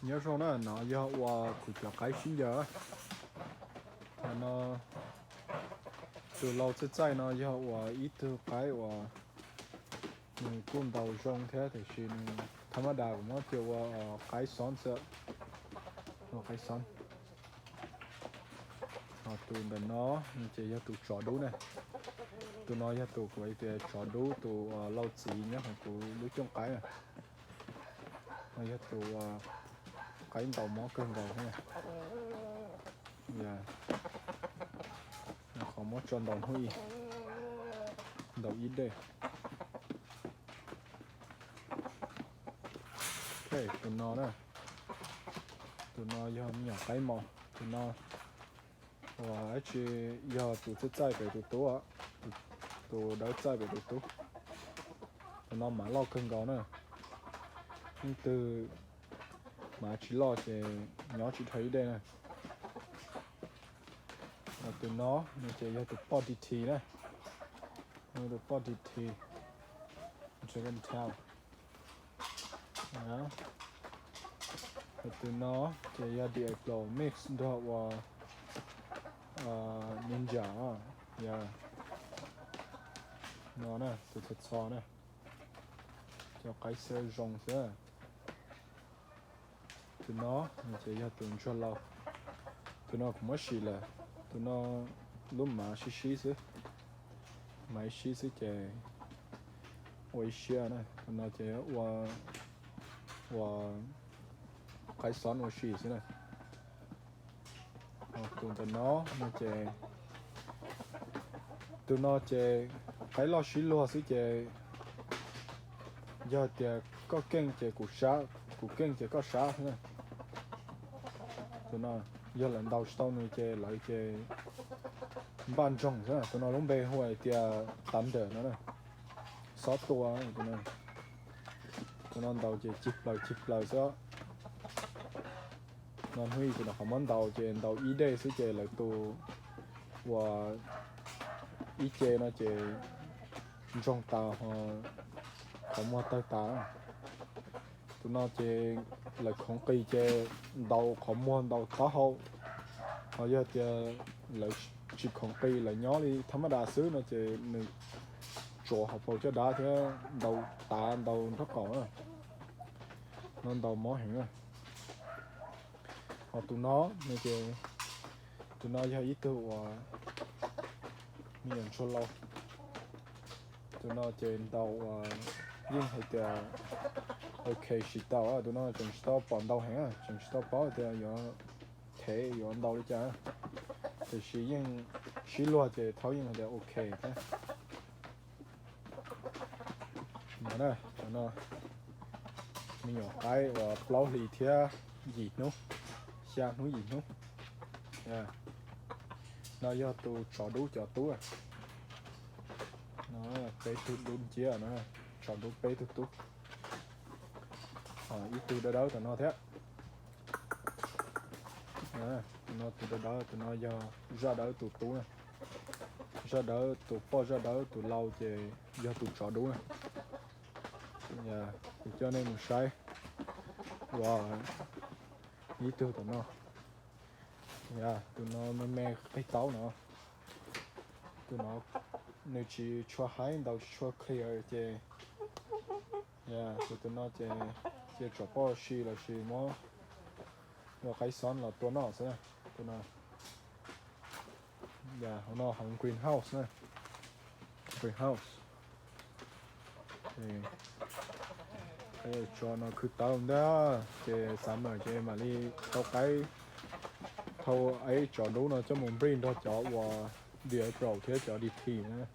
Nyob zoo na, no yog uas kuv cov qaib sib ncaws. No, tus lau txaij txaij no yog uas ib tug qaib uas nws kuj ntaus zoo thiab tiam sis nws thab mab das kuv muab cia ua qaib xoob xwb, ua qaib xoob. Ho tus ntawm no ces yog tus tsov dub na. Tus no yog tus kuv hais tias tsov dub, tus lau txiv nyob hauv kuv lub cooj qaib na. No yog tus qaib ntaus mob kawg nkaus thiab. Qhov muab tso ntaus hnub ib, ntaus ib dej. Tus no na, tus no yog me nyuam qaib mos. Tus no uas dab tsi yog tus txaij txaij pem tus tub, tus dawb txaij pem tus tub. Tus no mav loj kawg nkaus na. Leej twg mav tsis loj ces nyob tsis dhau ib dej na. Tus no, no ces yog tus poj D T na. Tus poj D T, Dragon Tail. Tus no ces yog Diablo mix nrog uas Ninja. Yog no na, tus txho txho na, cov qaib xwb zoo xwb. Tus no ces yog tus ntsuag laus. Tus no kuv muab sim lawm. Tus no lub mav sib sib xwb, mav ib sib xwb ces ua ib siab na. Tus no ces ua, ua qaib xoob ua si xwb na. Tus ntawm no no ces, tus no ces qaib loj sib luag xwb ces yog tias koj keej ces kuv sab, kuv keej ces koj sab xwb na. Tus no yog lawv ntaus tsis tau nws ces lawv ces npaj ntsoog xwb na. Tus no lub npe hu hais tias Thunder no na, xob tua. Tus no ntaus ces cig plaws cig plaws xwb. No hnub ib kuv nyuam qhuav muab ntaus ces ntaus ib dej xwb ces lawv tus uas ib ce no ces ntsoog tas ho qhov muag tawg tas. Tus no ces lawv khoov qis ces ntaus qhov muag ntaus taub hau. Ho yog tias lawv tsis khoov qis, lawv nyob li thab mab das xwb no ces nws tsuav hauv paus caj dab thiab ntaus tav ntaus nraub qaum na. No ntaus mob heev na. Ho tus no, tus no yog ib tug uas me nyuam ntsuag laus. Tus no ces ntaus uas yeej hais tias ok siv tau. Tus no tseem tsis tau pom ntau heev, tseem tsis tau paub tias yuav thev yuav ntau li cas, tiam sis yeej sib luag ces thaum yeej hais tias ok thiab. No, cov no me nyuam qaib uas plaub hlis thiab yim hnub, xya hnub yim hnub. No yog tus tsov dub cov tub. No peb tug dub nciab no, tsov dub peb tug tub. Ib tug dawb dawb tom no thiab. Tus no tus dawb dawb, tus no yog zaj dawb tus tub na. Zaj dawb tus poj zaj dawb tus lau ces yog tus tsov dub na. Kuv coj nej mus saib ua ib tug tom no. Tus no me me qig taub no. Tus no nws tsis tshua haib ntau, tsis tshua clear ces, tus no ces cia tsov poj si lossis muab ua qaib xob los tua noj xwb. Tus no, hauv no hauv greenhouse na, greenhouse. Tsov no khwv tawv ntag ces summer ces mam li thau qaib, thau ib tsov dub no coj mus breed nrog cov uas Diablo thiab cov D T na.